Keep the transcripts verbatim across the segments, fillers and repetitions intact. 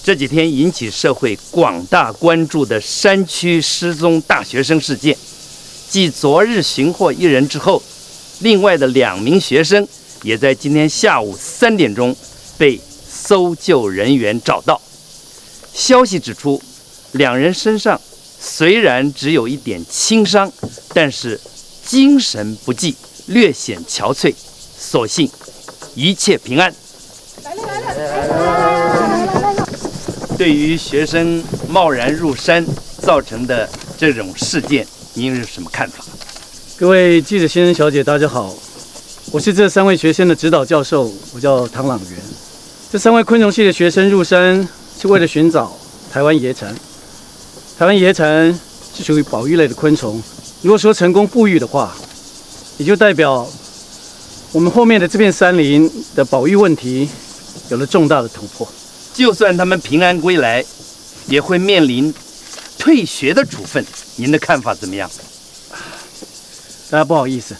这几天引起社会广大关注的山区失踪大学生事件，继昨日寻获一人之后，另外的两名学生也在今天下午三点钟被搜救人员找到。消息指出，两人身上虽然只有一点轻伤，但是精神不济，略显憔悴，所幸一切平安。对于学生贸然入山造成的这种事件，您有什么看法？各位记者先生、小姐，大家好，我是这三位学生的指导教授，我叫唐朗元。这三位昆虫系的学生入山是为了寻找台湾野产。台湾野产是属于保育类的昆虫，如果说成功复育的话，也就代表我们后面的这片山林的保育问题有了重大的突破。就算他们平安归来，也会面临退学的处分。您的看法怎么样？大家不好意思，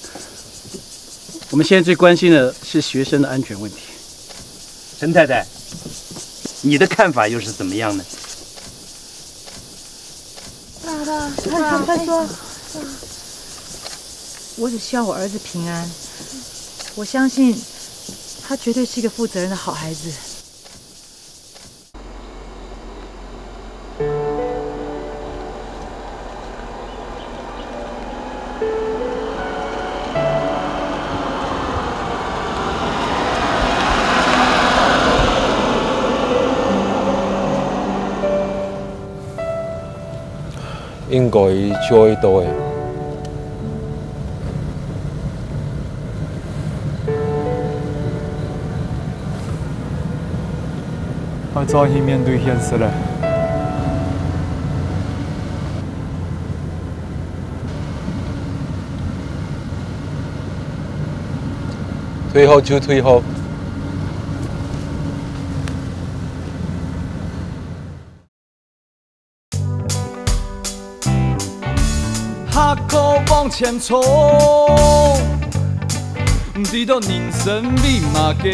我们现在最关心的是学生的安全问题。陈太太，你的看法又是怎么样呢？快说，快说！我只希望我儿子平安，我相信他绝对是一个负责任的好孩子。应该就会到个。 愛再去面對現實了。退後就退後。 下課往前衝，毋知道人生為麼个。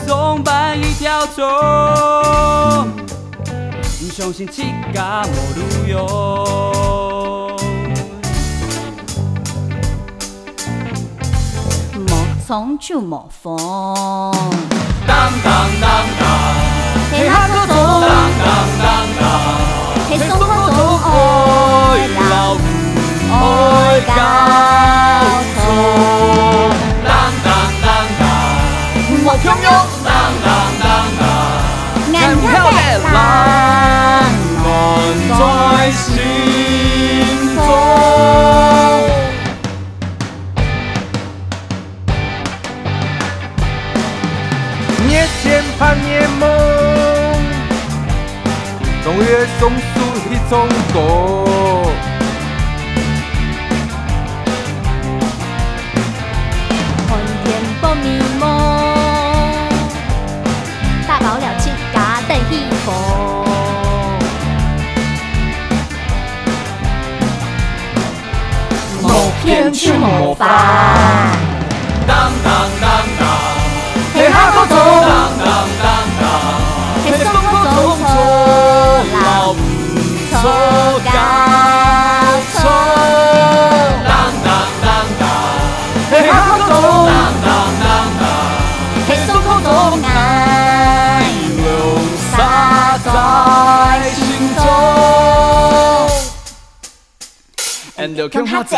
上班一條鐘，毋相信自家無路用。 無衝就無風。當當當當，係下課鐘。當當當當，係上課鐘，愛老師愛交通。當當當當，莫共樣。當當當當，眼曉得冷，暖在心中。 月前盼月夢，中月送書去唱歌。寒天放美夢，打包了自家等起風。 無騙就無法。當當當當，係下課鐘。當當當當，係上課鐘，錯摎毋著交錯。當當當當，係下課鐘。當當當當，係上課鐘，𠊎留下在心中。 𠊎兜共下走。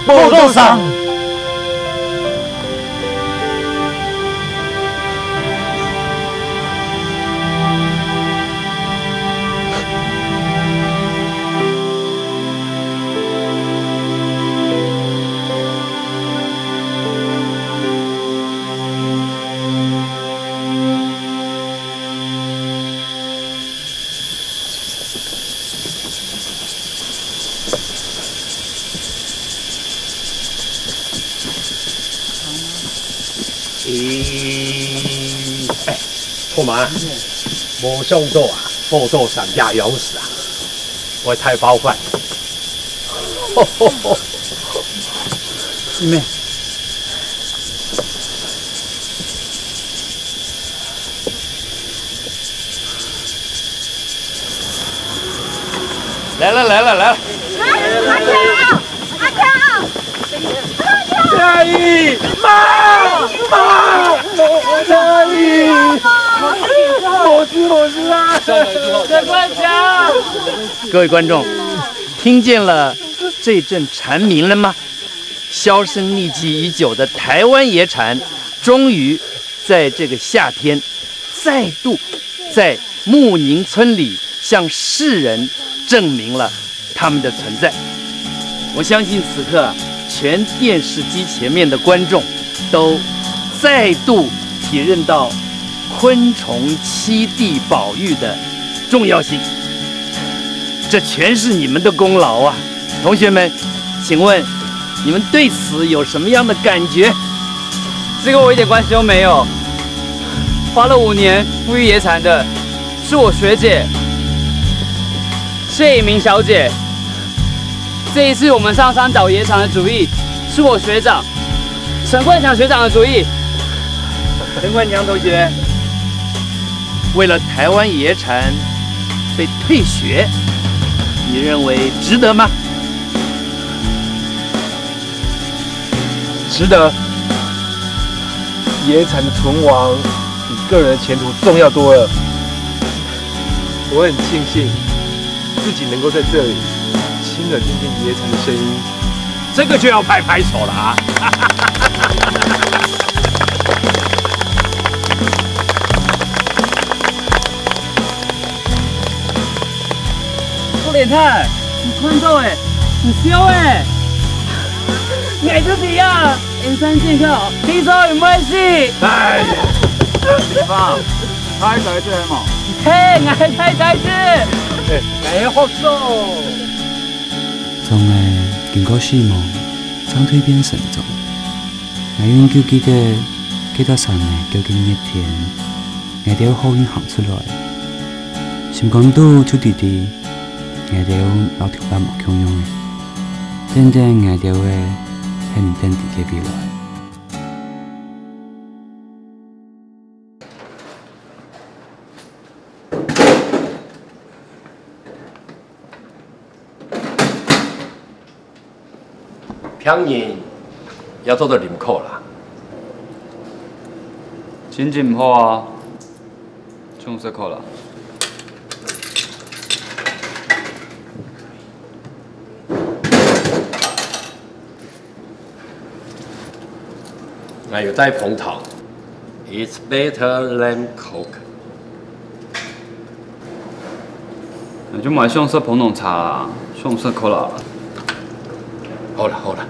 報到上。咦，哎，托马，无想到啊，宝刀山也有事啊，我太包饭。妹妹，来了来了来了！阿强，阿强！ 阿姨，妈，妈，阿姨，我是我是啊。各位观众，听见了这阵蝉鸣了吗？销声匿迹已久的台湾野蝉，终于在这个夏天，再度在木宁村里向世人证明了他们的存在。我相信此刻，全电视机前面的观众都再度体认到昆虫栖地保育的重要性。这全是你们的功劳啊！同学们，请问你们对此有什么样的感觉？这个我一点关系都没有。花了五年孵育野蝉的是我学姐，谢以明小姐。这一次我们上山找野场的主意是我学长陈冠强学长的主意。陈冠强同学，为了台湾野产被退学，你认为值得吗？值得。野产的存亡比个人的前途重要多了。我很庆幸自己能够在这里亲耳听见野产的声音。这个就要拍拍手了啊！不连探，你看到哎，你笑哎，你爱自己呀！ 人生健康，听说有关系。哎，地方，太太子还冇？嘿，我太太子。哎，好瘦。从哎经过死亡，正蜕变成长。我永久记得，记得山个究竟热天，我兜好运行出来。心肝肚就知知，我兜老头爸冇共样个。 等等，𠊎兜个係毋等知个未來。病人也做得啉可樂。心情毋好啊， 中式可樂。哎，有带红糖。It's better than Coke。那就买香色膨浓茶啦，香色可乐。好了好了。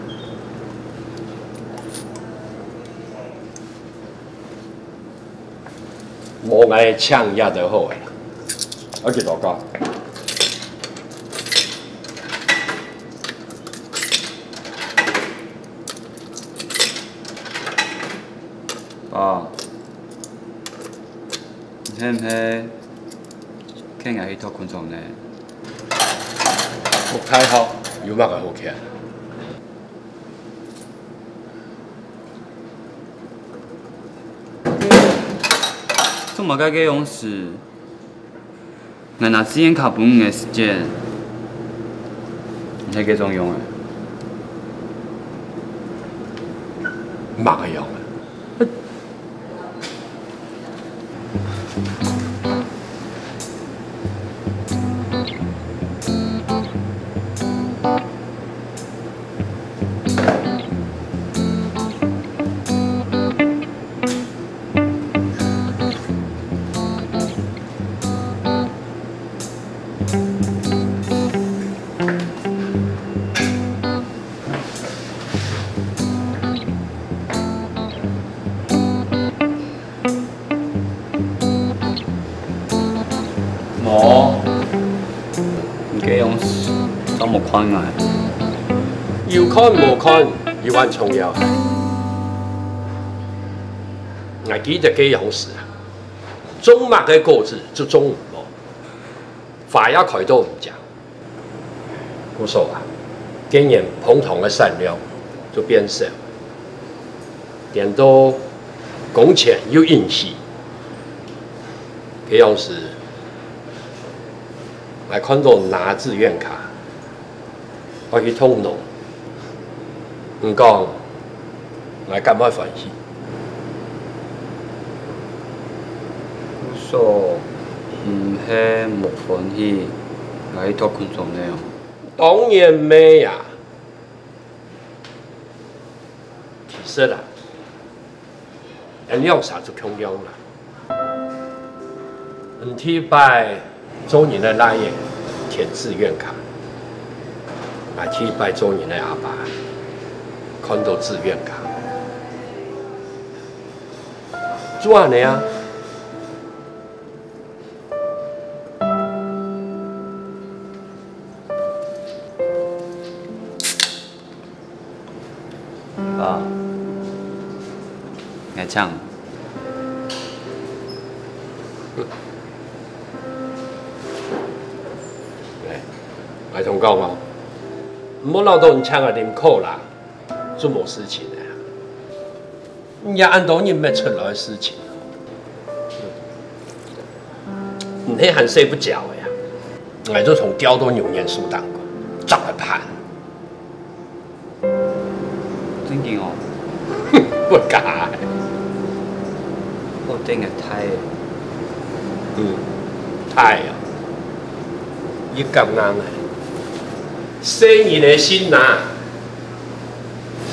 无，𠊎请也得好个啦。啊，幾多个？爸，你係毋係牽𠊎去讀昆蟲呢？讀大學有麼个好牽？ 做麼个个樣式？𠊎拿資源卡分你个時節，你係該種樣个。麼个樣啊？ 無，你个樣子，做無看𠊎。有看無看，有恁重要。𠊎記得該央時啊，種麼个果子就種毋落，花也開到毋靚。故所啊，該年膨糖个產量就變少，顛倒工錢又緊使。該央時，𠊎看著拿志願卡， 愛去動腦。你講，𠊎敢會歡喜？故所毋係無歡喜，𠊎去讀昆蟲呢哦。當然無啊！其實啊， 𠊎兩儕就共樣啦。你第一擺做人个倈仔填志願卡，𠊎第一擺做人个阿爸看著志願卡，就恁仔啊。 爸，𠊎請。來，𠊎同你講哦，毋好恅著你請𠊎啉可樂，就無事情了。 你也恁多人乜出來个事情，你係還睡不著个呀？𠊎就從吊到牛眼樹頂高，長了盤。正經哦？不假个。好頂个大个。嗯，大啊，一夾硬个，細人个心哪！ 阿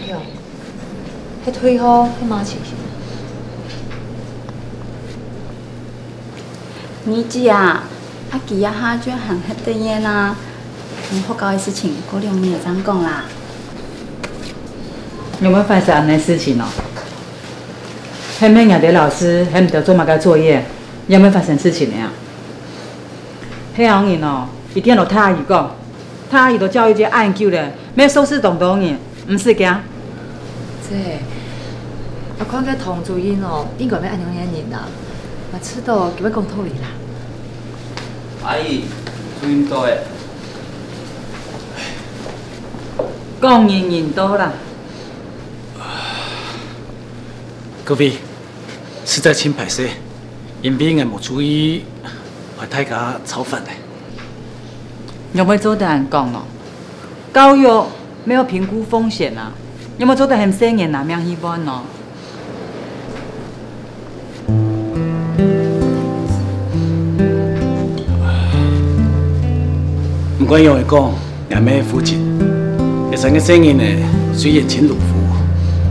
雄，該退學係麼个情形？二姊啊，阿吉這下就行忒得了啦。你學校个事情過兩日正講啦。仰會發生恁仔事情哦？係毋係𠊎兜老師喊你兜做麼个作業，仰會發生事情呢啊？係恁樣哦，一定愛同大阿姨講，大阿姨都教育節恁久了， 乜收拾當多人，毋使驚。姐，𠊎看該唐主任哦，應該乜恁樣个人啦，𠊎知道佢會講道理啦。阿姨，主任到了。講人人到啦。各位，實在盡歹勢，因為𠊎無注意，害大家操煩了。仰會做得恁講哦？ 教育乜愛評估風險啊，仰會做得喊細人拿命去換呢？毋管仰仔講，𠊎乜負責。這三個細人仔雖然盡魯夫，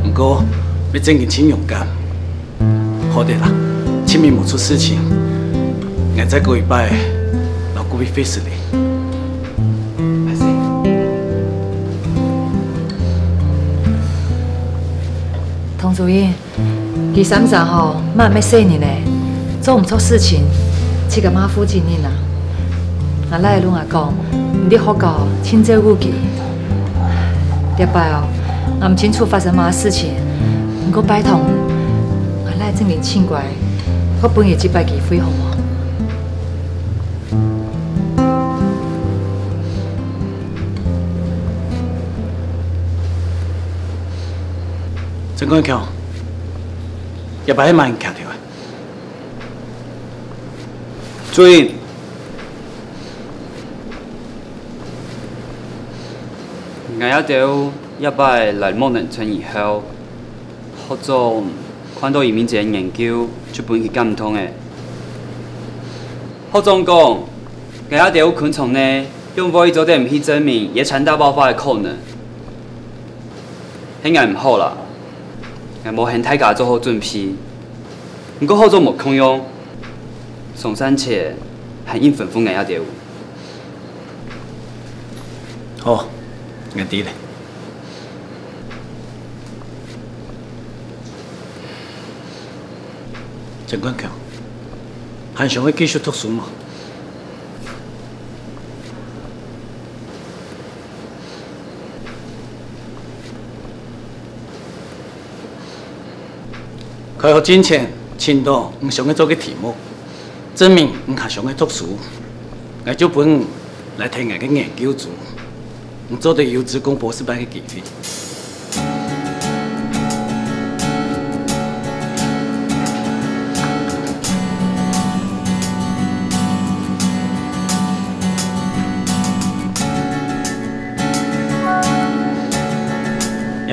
毋過乜正經盡勇敢。 好得啦，盡尾無出事情，𠊎再過一擺摎各位會失禮。唐主任，佢三儕吼，乜還細人仔，做毋著事情，自家嘛負責任啊。 𠊎倈仔摎𠊎講，你在學校盡照顧佢。這擺哦，𠊎毋清楚發生麼个事情，毋過拜託你，𠊎倈仔正經盡乖，𠊎分佢一擺機會好無？曾冠強，這擺係麼人徛頭啊？ 主任，𠊎這兜這擺來望你兜以後，學長看著移民節研究就分佢感動了。學長講，𠊎這兜昆蟲呢，仰會做得毋去證明有產大爆發个可能。 係𠊎毋好啦，𠊎無喊大家做好準備。毋過學長無共樣，上山前還應吩咐𠊎這兜。好，𠊎知了。陳冠強，還想愛繼續讀書無？開學進前，尋著你想愛做个題目，證明你還想愛讀書，𠊎就分你來提𠊎个研究組。 你做得有資工博士班个機會。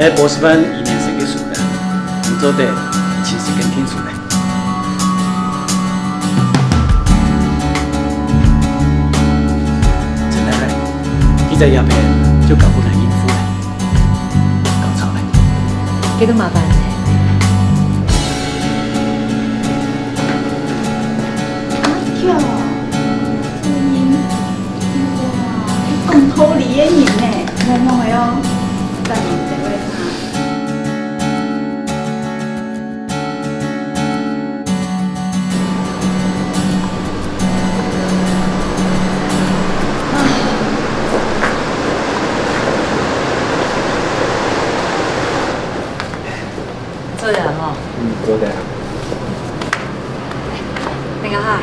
這博士班一年生个暑假，你做得尋時間定出來。 陳太太，佢在這片就交分𠊎應付了，搞錯了。這个麻煩。阿強，做人，哇，你講道理个人呢，慢慢个哦，等人才會聽。 做得吼。嗯，做得。你好。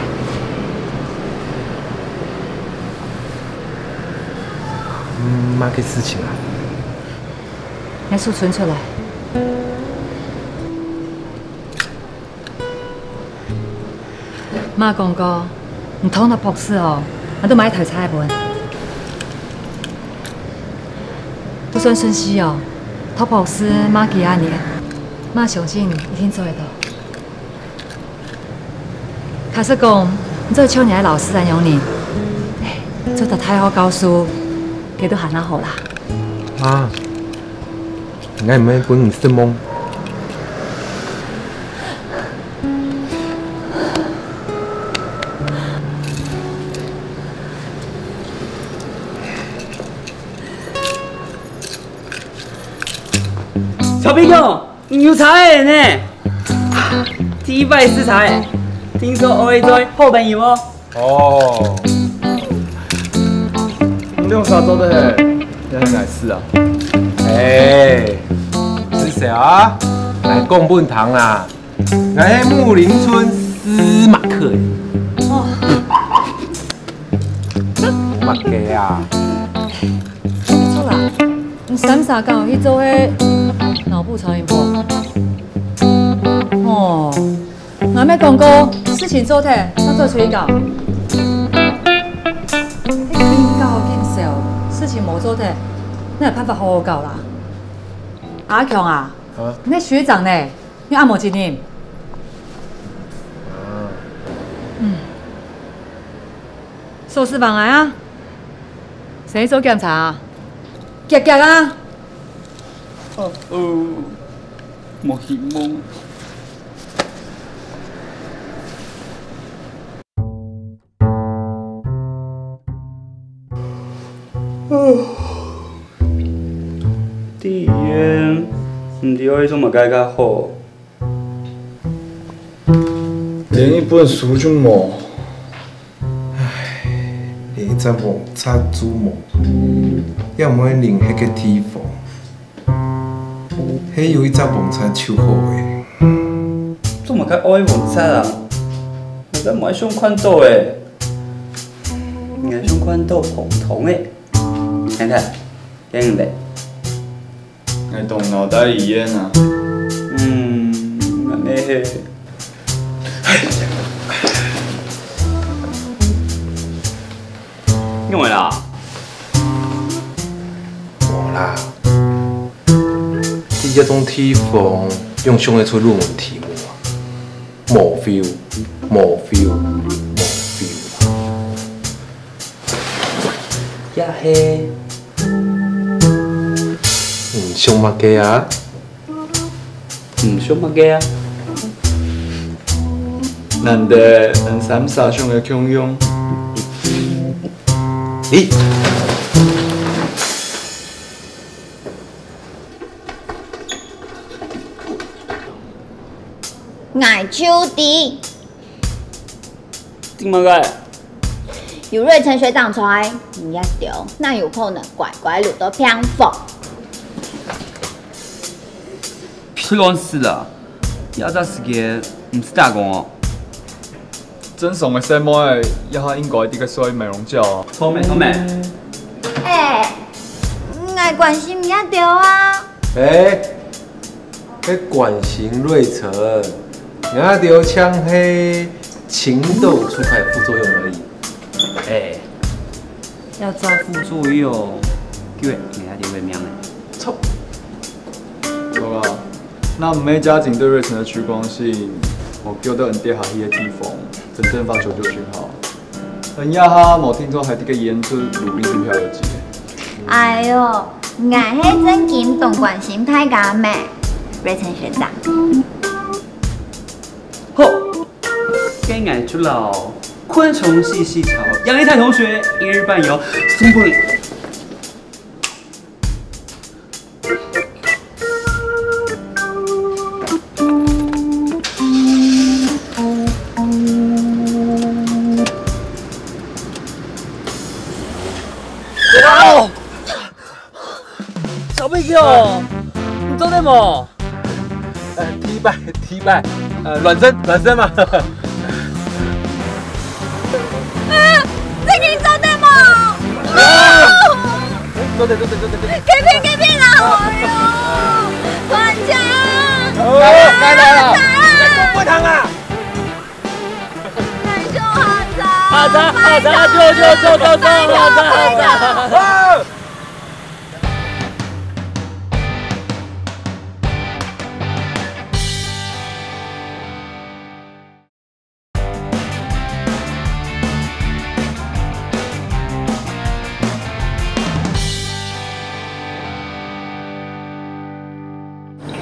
嗯，麼个事情啊？你手伸出來。 媽講過，你讀到博士哦，𠊎都買台車分你。就算順序哦，讀博士嘛幾下年，媽相信你一定做得到。假使講，你做得像你个老師恁樣呢，做到大學教授，該都還較好啦。媽，𠊎毋會分你失望。 小朋友，你有車仔呢？第一擺試車仔，聽說愛做好朋友哦。 哦，你兩儕做得係，也係𠊎試啊？哎，係誰啊？來講分聽啊！𠊎係木林村司馬克。哦，麼个啊？錯啦，你三儕敢有去做該腦部超音波？哦。 𠊎乜講過，事情做忒，正做出去搞。緊搞緊愁，事情無做忒，哪有辦法好好搞啦？阿強啊，啊？你个學長呢？你恁無責任。啊。嗯。收拾房來啊！先去做檢查啊！遽遽啊！哦，哦，無希望。 在醫院，毋知愛做麼个較好。連一本書就無，唉，連一隻黃漆就無，也毋會臨歇个地方。 係有一隻黃漆就好咧。做麼个愛黃漆啊？𠊎正無愛相款到欸。𠊎相款到紅通欸。太太，該你咧？𠊎動腦袋醫院啊。嗯，恁呢係。仰仔啦？無啦。 在這種地方，仰想得出論文題目啊？無feel，無feel，無feel啦。也係。你想麼个啊？你想麼个啊？難得𠊎三儕想个共樣。你，𠊎就知。做麼个？有瑞成學長在，你這兜哪有可能乖乖留到病房？別亂說啦，這隻時間毋使打工哦。 正常个細妹，這下應該在該睡美容覺啊。聰明，聰明。欸，𠊎關心你兜啊。欸，該關心瑞成，𠊎兜淨係青島出牌副作用而已。欸，這隻副作用，救人家兜个命呢。著。著啊，若毋係家景對瑞成个趨光性，𠊎覺得𠊎兜跌下去个地方，真正發九九訊號。𠊎這下無定著還在該醫院做路邊投票有幾个。哎喲，𠊎係正經當關心大家咩，瑞成學長。好， 該𠊎就摎昆蟲戲系草養一台同學一日半遊送分你。哇哦！ 小朋友，你做得無？呃，第一擺，第一擺，呃，亂真，亂真嘛。啊，這個做得無？做得，做得，做得，做得。Kevin，Kevin啦，哎喲，團長，哦，來來來，來，來，來，來。 難受，好吵，好吵，好吵，救救救救救，好吵，好吵。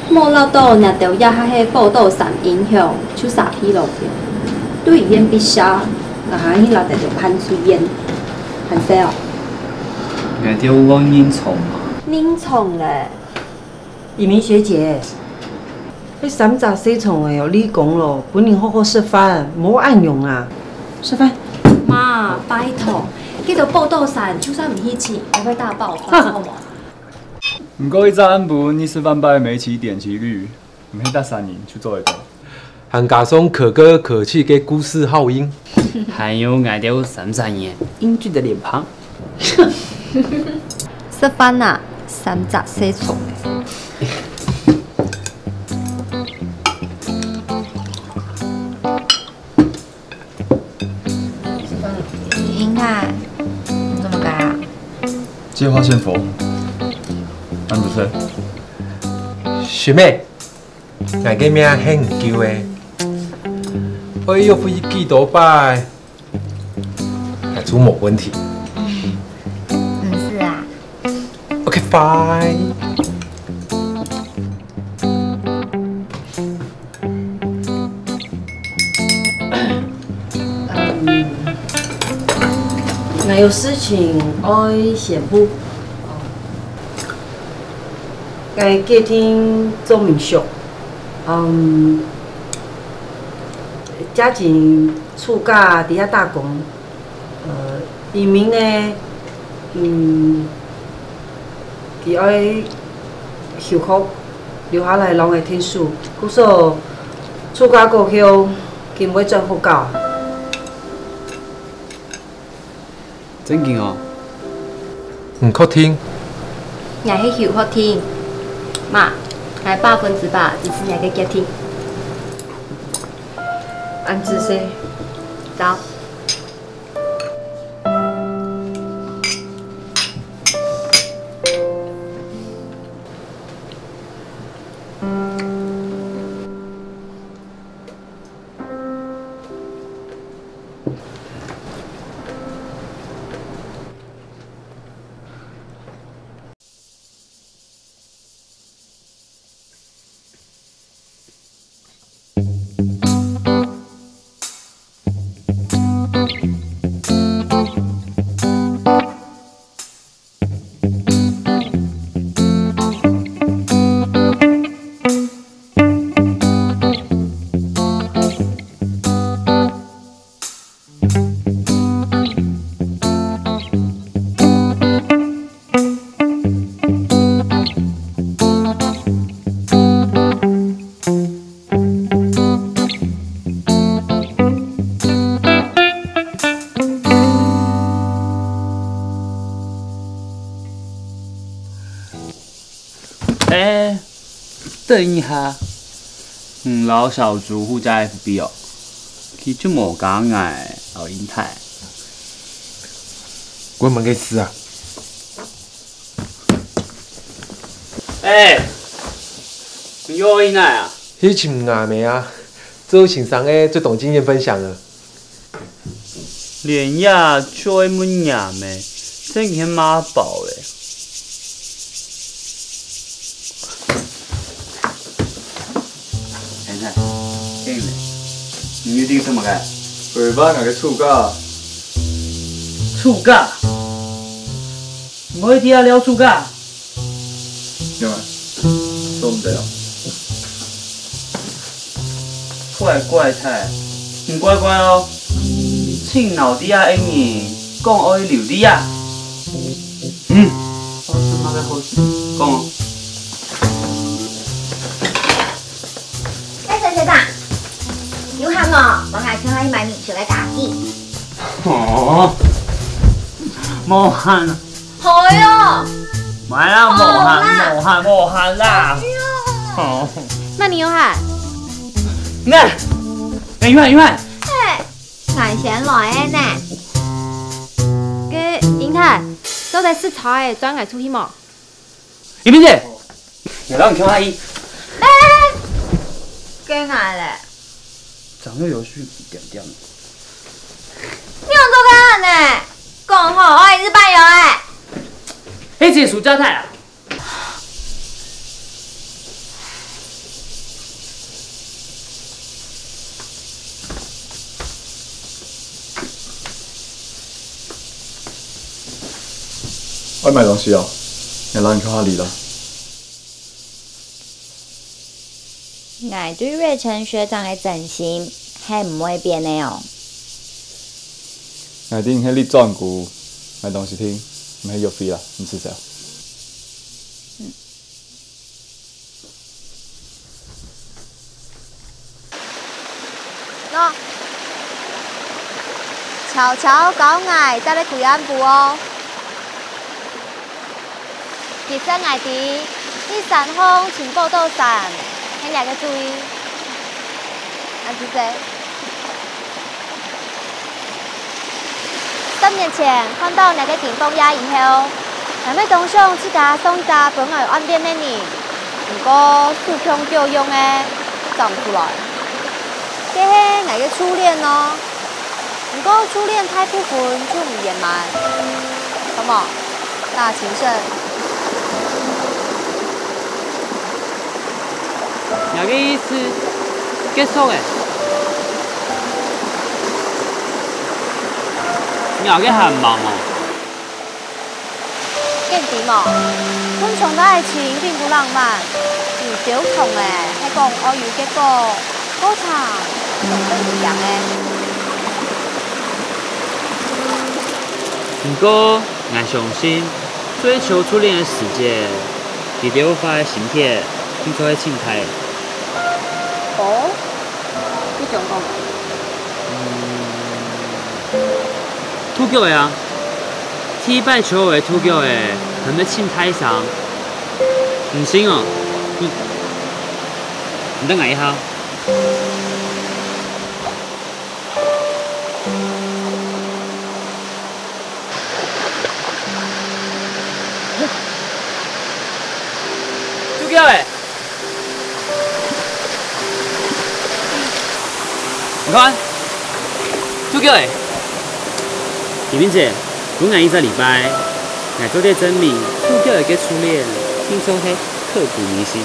無恅著若兜這下係寶島山英雄，就殺去囉。對醫院畢業，𠊎還去恅著兜辦事業，還細哦。𠊎兜愛認錯嘛。認錯咧。一鳴學姐，該三隻細蟲仔哦，立功囉，分人好好食飯，莫恁樣啊！食飯。媽，拜託，該兜寶島山就算毋去尋，也會大爆發，好無？ 毋過一隻暗晡二十萬擺每期點擊率，毋係逐儕人就做得到。還加上可歌可泣个故事效應。還有𠊎兜三隻人英俊个臉龐。食飯啊，三隻細蟲仔。 應該，你做麼个啊？借花獻佛，恁仔細。學妹，𠊎个命還吂救欸，愛約會幾多擺，𠊎就無問題。毋使啊。OK，fine。 嗯，𠊎有事情愛宣布。𠊎決定做民宿。嗯，家景暑假在這打工。 呃，一鳴呢，嗯，佢愛休學，留下來摎𠊎𢯭手，故所暑假過後，佢會轉學校。正經哦？你確定？𠊎係邱學定。媽，𠊎百分之百支持你个決定。恁仔細。走。等一下，你摎小豬互加F B哦，佢就無加𠊎摎英台。關門个事啊！哎，你又去哪啊？去尋𠊎妹啊，做先生个最懂經驗分享啊。 連夜就愛問若姆，真係媽寶欸！哎呀，你一定什麼个？尾巴那個臭嘎。臭嘎？毋會知啊，了臭嘎？ 有啊，做毋得哦。乖乖仔，你乖乖哦，請老弟啊，恩人講愛留弟啊。嗯。好事，麼个好事？講哦。哎，陳學長，有閒無？𠊎請你買面球來打氣。哦，無閒啊。 好喲。無啦，無閒，無閒，無閒啦。哦。麼人有閒？你看，你看，你看。嘿，𠊎先來个呢。該英台，做得食菜仔轉來出去無？一邊去。 你讓你看阿姨。哎，該𠊎咧？張又有去點點。你用做个呢？講好愛一日半遊哎。哎，這暑假太啊。 愛買東西哦，𠊎摎你去下裡啦。𠊎對瑞成學長个真心係毋會變个哦。𠊎知你係立專顧買東西定，毋係約會啦，毋使愁。 喏，悄悄教𠊎戴个開暗布哦。其實𠊎知，你山項尋寶島山，係若个主意。恁仔細。 三年前看到若个金鳳夜以後，𠊎乜當想自家送一隻分𠊎暗戀个人，毋過手強腳勇个，找毋出來。該係𠊎个初戀哦，毋過初戀大部分就毋圓滿，好無？ 大情聖。若个意思，結束欸。若个還吂哦。你知無？通常个愛情並不浪漫，有兜通欸，係講愛有結果，過程總係無樣欸。毋過， 𠊎相信，追求初戀个時節，佢兜花个心血，定著係盡大。哦，你想講？嗯，紆腳仔啊！第一擺就會紆腳仔，還會盡大聲。毋信哦，你，你等𠊎一下。 紆腳仔！你看，紆腳仔！李明姐，分𠊎一隻禮拜，𠊎做得證明紆腳仔个初戀，定著係刻骨銘心。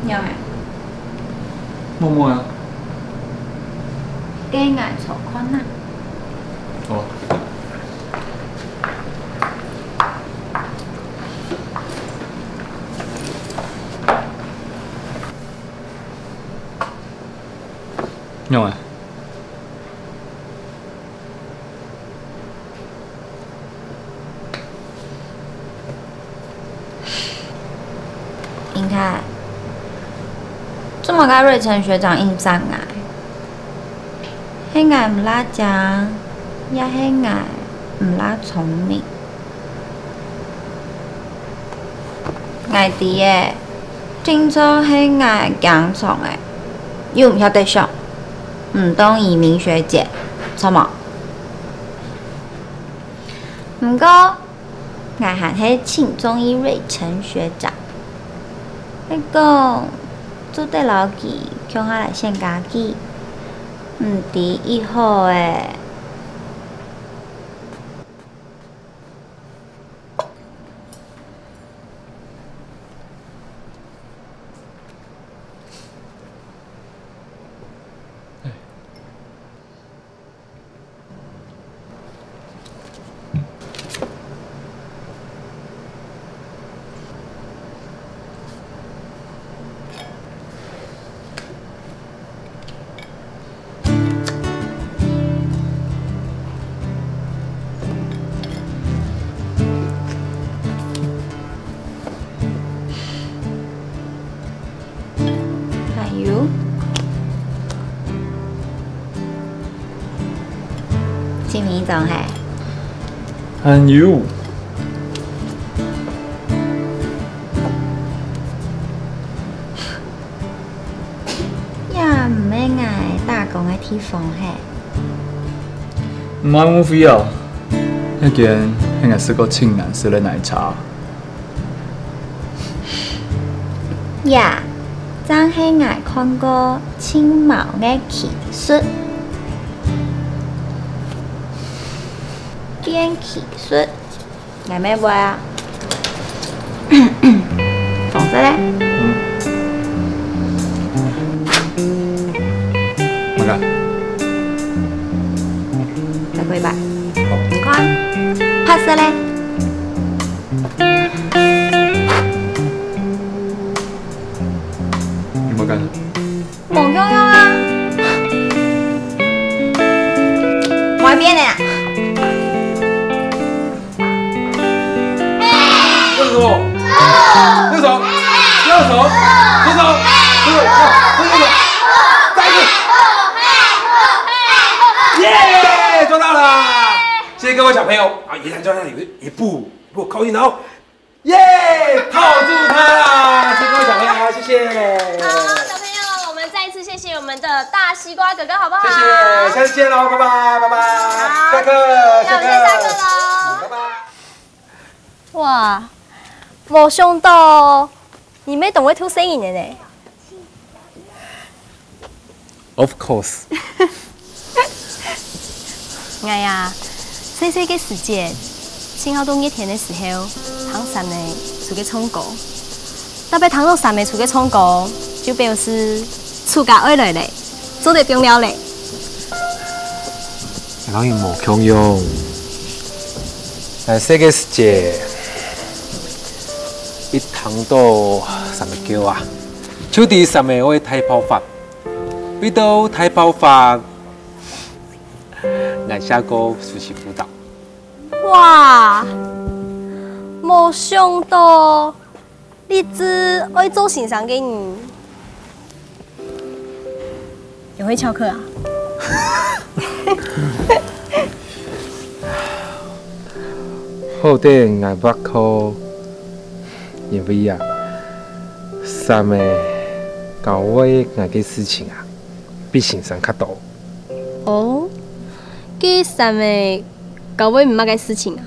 仰仔？默默啊。該𠊎坐看啊。好。仰仔？英泰，做麼个瑞成學長應承𠊎？係𠊎毋罅靚，也係𠊎毋罅聰明？ 𠊎知欸，定著係𠊎驚撞欸，又毋曉得想，毋當移民學姐，著無？毋過，𠊎還係盡中意瑞成學長。係講，做得摎佢共下來選家己，毋知幾好欸。 還有，盡尾一張係？還有。這毋係𠊎打工个地方係？毋愛誤會哦，該間係𠊎食過盡難食个奶茶。 這正係𠊎看過盡茅个奇術。這技術，𠊎乜會啊。紅色个。嗯。麼个？再過一擺。好。你看，白色个。 有無感覺？無共樣啊！無愛變个啊！那是什麼？那是什麼？那是什麼？那是什麼？那是什麼？那是什麼？再一次！耶！做到了！谢谢各位小朋友啊，依然做到有一步一步靠近哦。 耶，套住它啦！辛苦小朋友，谢谢。好，小朋友，我们再一次谢谢我们的大西瓜哥哥，好不好？谢谢，下次见喽，拜拜，拜拜。好。下课，下课。那我们先下课喽。嗯，拜拜。哇，没想到你们懂会偷声音的呢。 Of course。哎呀，細細个時節，盡好在熱天个時候，聽蟬仔在該唱歌。特別聽到蟬仔在該唱歌，就表示暑假愛來咧，做得放尞咧。𠊎摎你無共樣，𠊎細个時節，一聽到蟬仔叫啊， 就知蟬仔會大爆發。為著大爆發，𠊎寫過暑期輔導。哇，無想到立志愛做先生个你，也會翹課啊？好得𠊎毋翹， 因為啊，蟬仔教會𠊎个事情啊，比先生較多。哦，該蟬仔教會你麼个事情啊？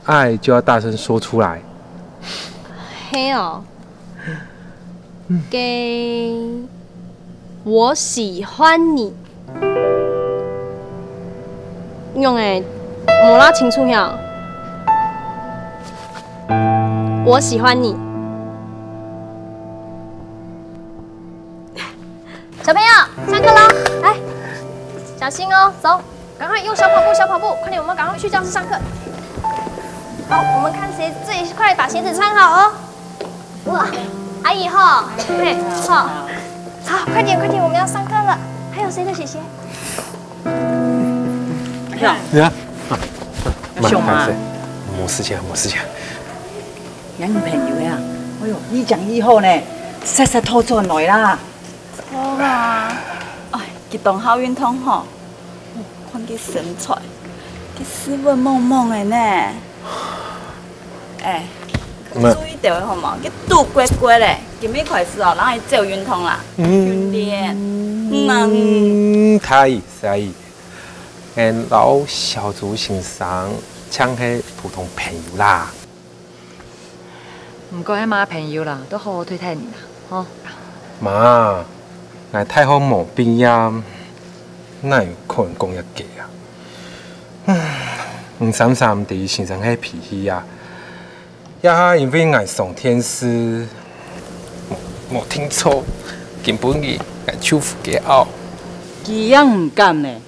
愛就要大聲說出來。係哦， 該我喜歡你。仰仔，無罅清楚曉。我喜歡你。小朋友，下課了，來，小心哦，走。 趕快用小跑步，小跑步，快點，我們趕快去教室上課。好，我們看誰最快把鞋子穿好哦。哇，阿姨吼，對，吼，啊，快点快点，我们要上课了，还有谁的姐姐？呀，呀，小马，没事情，没事情。男女朋友呀，哎呦，一讲以后呢，煞煞拖转来啦。好啦，哎，佢當好運動吼，看佢身材，佢斯文猛猛个呢。哎，注意點好無？佢肚乖乖咧，今日開始哦，讓佢走運動啦，訓練。嗯啊，嗯。嗯，太細，俺老小组先生，像係普通朋友啦。毋過係嘛朋友啦，都好好對待你啦，吼。媽，𠊎大學無畢業，哪有可能講一句啊？唉，你三三知先生个脾氣啊，這下因為𠊎上電視，無無聽錯，今晡日𠊎就負責拗。佢樣毋敢呢，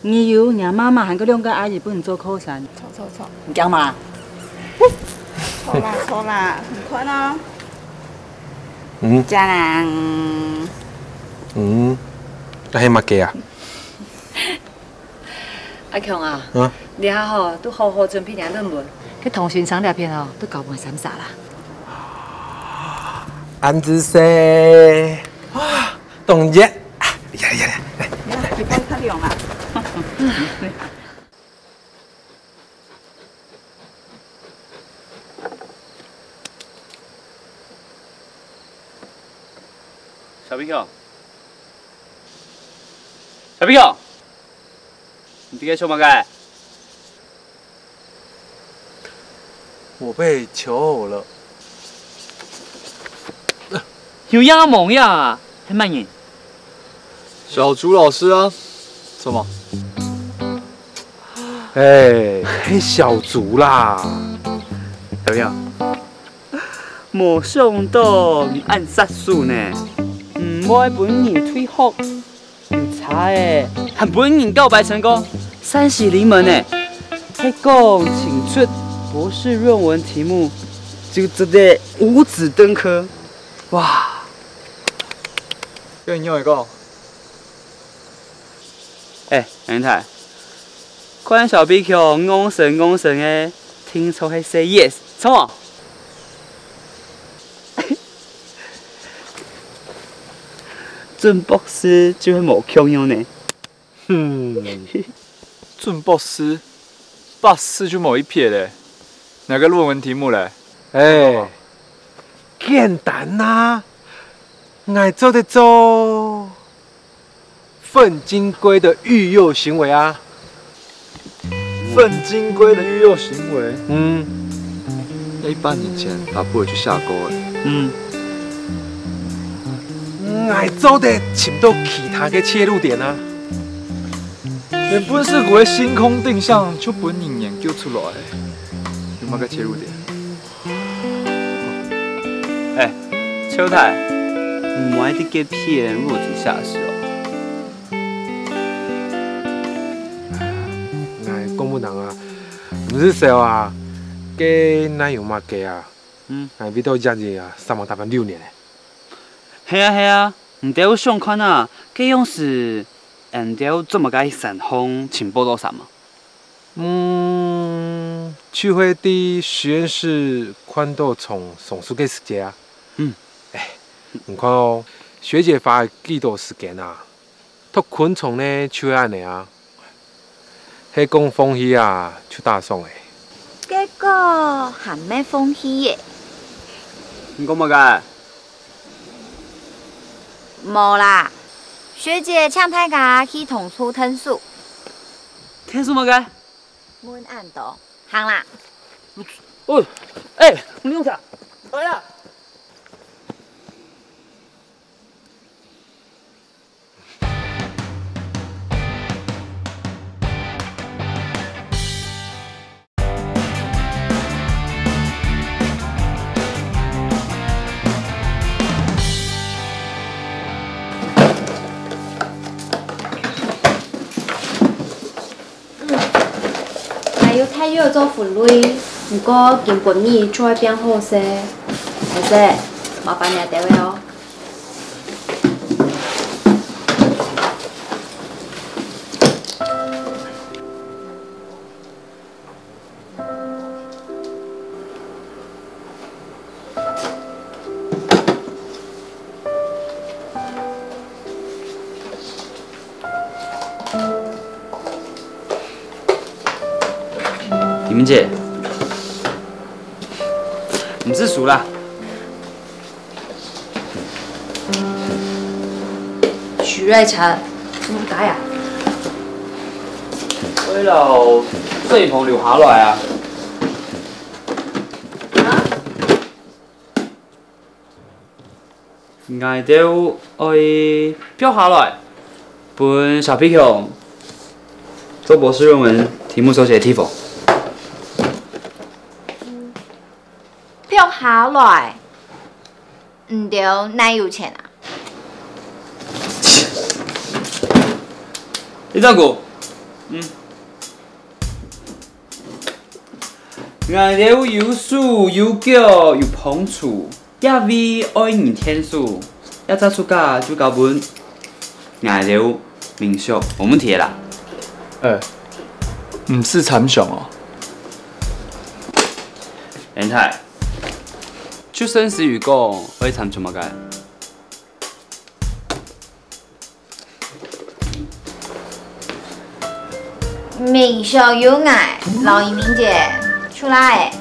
你有若媽媽還過兩個阿姨分你做靠山，走走走，你驚嘛？走啦走啦，你看哦，嗯家人，嗯，該係麼个啊？阿強啊，啊，你還好，都好好準備你个論文，去同先生這片哦，都搞半三煞啦。恁仔細，哇，當熱，啊，厲害厲害厲害！你看佢涼啊。小朋友，小朋友，你在該做麼个？我被求偶了。有影啊無影啊？係麼人？小竹老師啊，怎麼？哎，係小竹啦。小朋友，無想到你恁殺手呢，毋會分人退學，有差欸，還分人告白成功，三喜臨門呢。係講請出博士論文題目，就值得五子登科。哇！跟你用一个。哎，楊太，看小比球戇神戇神个，聽說係say yes，錯無？準博士就係無共樣呢。嗯，準博士，八字就無一撇咧。哪个論文題目咧？哎，簡單啊，𠊎做得做 犯金規的育幼行為啊。犯金規的育幼行為，嗯，在一百年前，打不爾就下鉤了。嗯，𠊎做得尋到其他个切入點啊。連本世古个星空定向就分人研究出來，有麼个切入點？ 哎，秋台，毋會在該騙落井下石哦。哎，講毋定啊，毋係笑啊，該哪有麼个啊？嗯，哎，為到這日啊，上網打拼六年咧。係啊係啊，你兜想看啊，該樣時，你兜做麼个山項尋寶到山嘛？ 嗯，就係在實驗室看到蟲上樹个時節啊。嗯。哎，你看哦，學姐花幾多時間啊？毒昆蟲呢就係恁呢啊，係講放棄啊就打爽欸。結果還吂放棄耶。你講麼个？無啦，學姐請大家去同處𢯭手。𢯭手麼个？問恁多，行啦。哦，哎，你用啥？來啦！ 還有太陽做分類，毋過今晡日就愛變好勢。老師，麻煩你兜个哦。明姐，毋使輸啦。輸來食豬肝啊！我摎水泡留下來啊。啊？ 𠊎兜愛標下來，分小皮熊做博士論文題目手寫个地方。標下來，你兜哪有錢啊？你照顧，嗯。 𠊎兜有樹、有狗、有膨樹，這位愛人𢯭手，這隻暑假就交分𠊎兜民宿，無問題个啦。呃，毋使參詳哦。連太，就順勢講，愛參詳麼个？ 民宿有𠊎摎一鳴姐，出來个，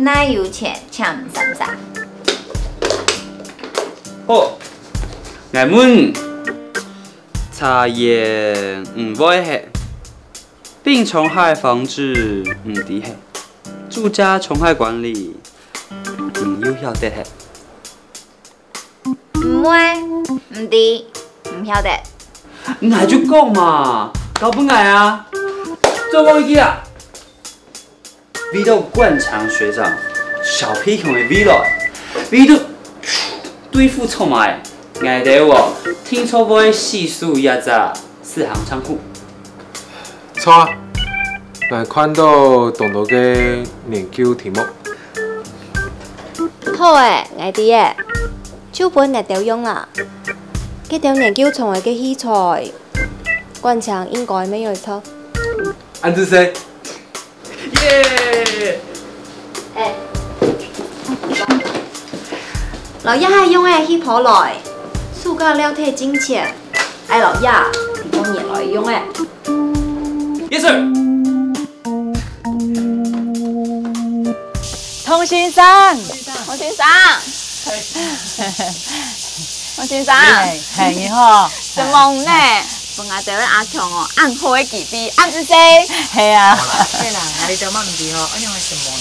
哪有錢請三儕。好，𠊎問，茶園毋會忒，病蟲害防治毋知忒，住家蟲害管理你又曉得忒。 毋會，毋知，毋曉得。𠊎就講嘛，交分𠊎啊，做講一句啊。為著冠強學長、小皮熊个未來，為著對付蟲仔，𠊎兜哦，定著會死守這隻四行倉庫。 著啊，𠊎看著當多个研究題目。好誒，𠊎知誒，就分𠊎兜用啦。該兜研究蟲仔个器材，冠強應該乜有著。恁仔細。耶！誒，摎這下用誒去抱來，暑假尞忒進前，愛摎這提到年來用誒。 Yes, sir。童先生，童先生，童先生，嘿，嘿，你好。承蒙呢，分𠊎兜个阿強哦，恁好个機會，恁仔細。係啊。係啦，𠊎兜嘛毋知吼，恁樣个承蒙呢。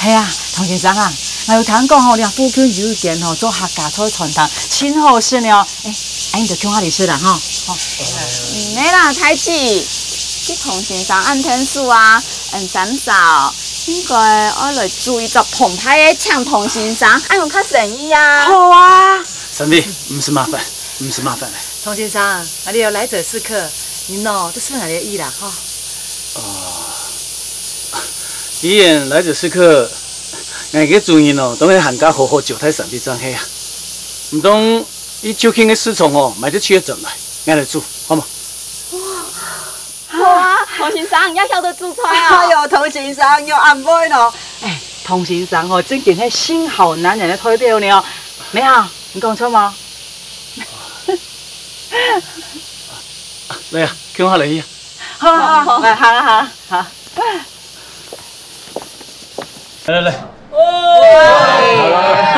係啊，童先生啊，𠊎有聽講吼，這附近有一間吼做客家菜餐廳，真好食呢哦。 誒，恁你兜共下來食啦吼。好。毋係啦，大姊，該童先生恁𢯭手啊，𫣆三儕應該愛來組一桌澎湃个請童先生，恁樣較生意啊。好啊。三位，毋使麻煩，毋使麻煩了。童先生，𠊎兜有來者是客，你喏，都順𠊎兜意啦吼。哦，既然來者是客，𠊎个主人哦，當然還較好好招待三位正係啊。毋通 佢就近个市場哦，買得起个轉來，𠊎來煮，好無？好啊，童先生，也曉得煮菜啊。哎喲，童先生，你恁會呢。哎，童先生吼，正經係新好男人个代表呢。美好，你講著無？來啊，共下來去啊。好好好，來，行啊行啊，好。 來來來，哦，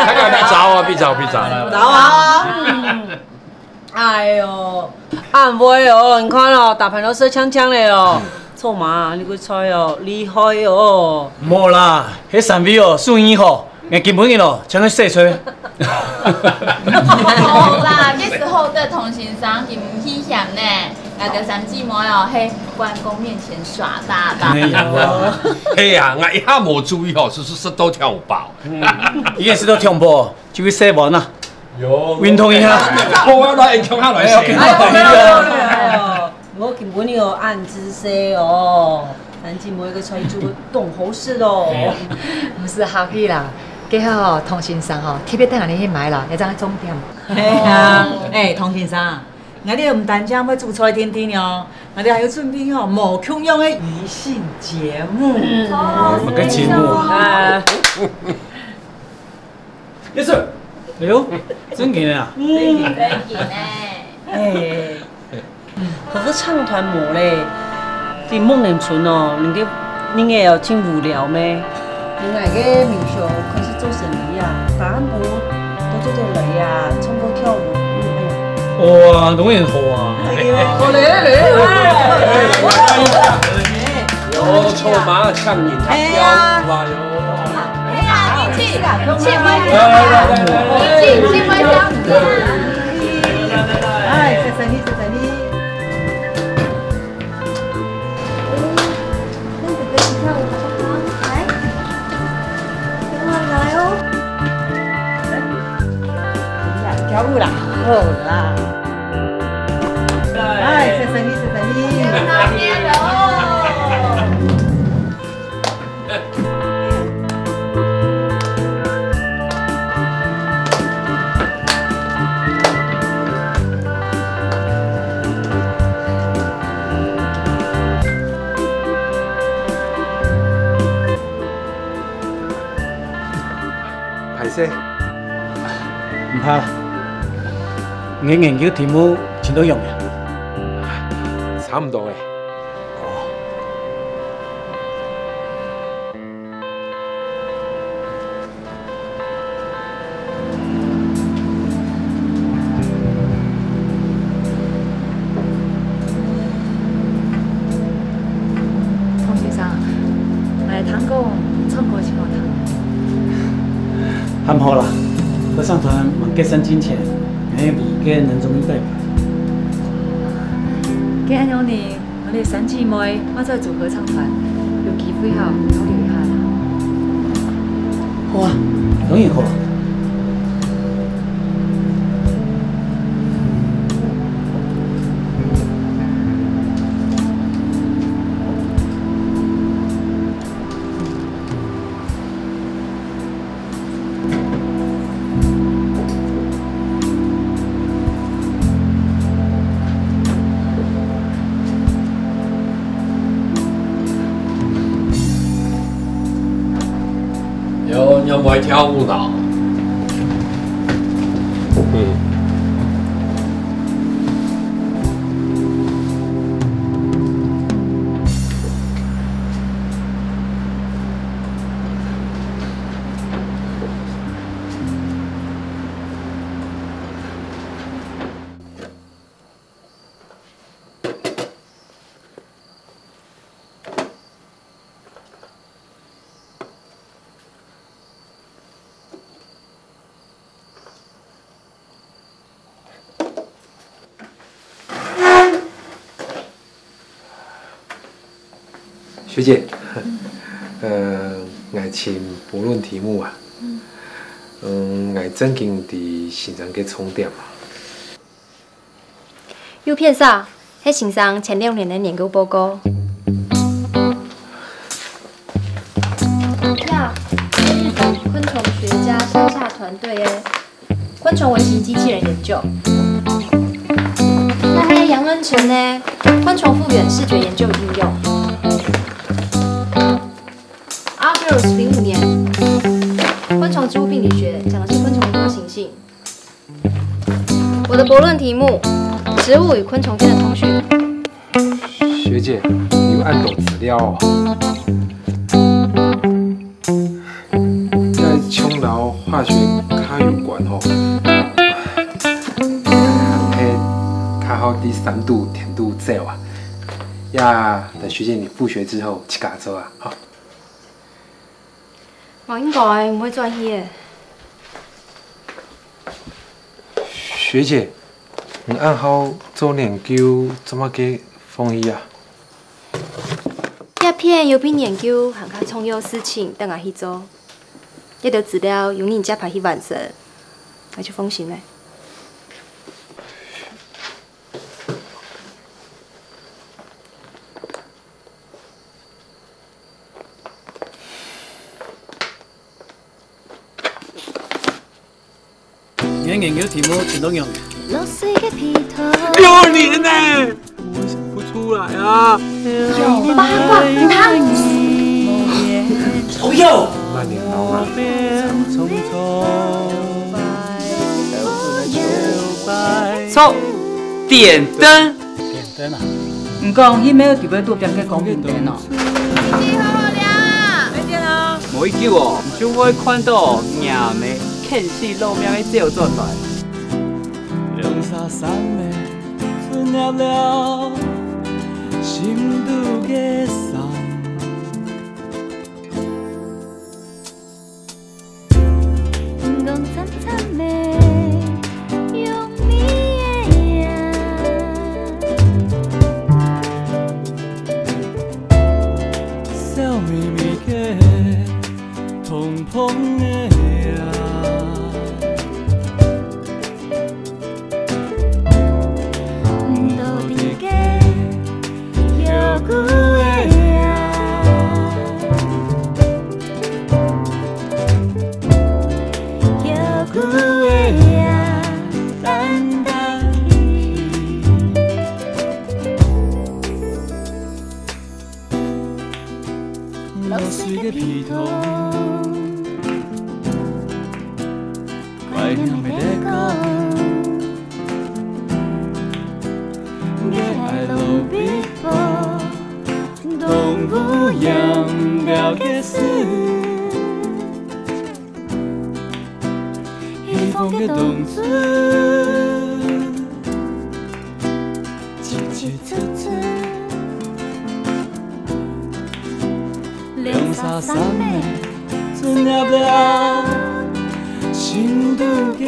來來來，別走啊，別走，別走。走啊。哎喲，恁會哦，你看哦，打盤都色嗆嗆个哦。臭麻，你个菜哦，厲害哦。無啦，該三位哦，手藝好，𠊎今晡日哦，請佢洗菜。好啦，該時候對童先生佢毋棄嫌呢。 𠊎兜三姊妹哦，係關公面前耍大刀。哎呀，係啊，𠊎一下無注意吼，係，係食到忒飽。嗯，佢个食到忒飽，就去洗碗啊，有運動一下。好啊，來，共下來洗。哎喲，哎喲，哎喲，𠊎今晡日哦，恁仔細哦，三姊妹个菜煮到當好食哦。哎呀，毋使客氣啦，該下哦，童先生哦，特別帶𠊎兜去買啦，這正係重點。係啊，哎，童先生。 𠊎兜毋單淨會煮菜定定哦，𠊎兜還有準備哦，無共樣个餘興節目。嗯，麼个節目啊？啊，Yes, sir。哎喲，正經个啊？嗯，正經个。哎，可是唱團無咧，在木林村哦，人家你个有真無聊咩？你个民宿開始做生意啊，大家都做得來呀，唱歌跳舞，嗯，哎呀。哇，當然好啊！哎呦，好嘞，嘞，有籌碼唱歌跳舞啊，有。哎呀，你去，去買香，你去，去買香。哎，謝謝你，謝謝你。 跟哥哥一起跳舞好不好？来，跟我来哦。跳舞啦，好啦。哎，謝謝你，謝謝你。歹勢。毋怕，你个研究題目真多樣呀。差毋多誒。哦。 黃先生，𠊎聽講你唱歌真好聽。還好啦，合唱團還結成之前，𠊎係唯一个男中音代表。既然有你， 𠊎兜三姊妹嘛在組合唱團，有機會吼，交流一下啦。好啊，當然好啊。 有，你有無愛跳舞呢？嗯。 學姐，呃，𠊎尋悖論題目啊，嗯，𠊎正經知先生个重點啊。 有騙啥？係先生前兩年个研究報告。呀，這是昆蟲學家鄉下團隊个昆蟲微型機器人研究。該係楊恩成呢，昆蟲復原視覺研究與應用。Argerus零五年，昆蟲植物病理學，講的是昆蟲的多形性。 我的悖論題目：植物與昆蟲間的通訊。學姐，你有恁多資料哦。這像摎化學較有關吼。係較好在三度、甜度走啊。呀，等學姐你復學之後，自家做啊，好。 𠊎應該毋會轉去个。學姐，你恁好做研究，做麼个放棄啊？這片有比研究還較重要个事情等𠊎去做。這兜資料由你接下去完成，𠊎就放心了。 你个研究題目真多樣。哎呦，你呢？我想不出來啊。八卦湯。哦喲！慢點腦啊。錯，電燈。 電燈啊。毋過，佢沒有特別多點个講電燈哦。無幾久哦，你就會看到若姆牽死老命个走轉來。兩儕三个出入了心肚个傷。 講慘慘的用力的啊，笑眯眯个碰碰的啊。 毋到底个有句話啊，有句話啊，等等去。落水个被套， 怪娘會得講，个愛路邊步，動物養了个事，希望个動物，七七七七。 兩儕三个出入了心肚个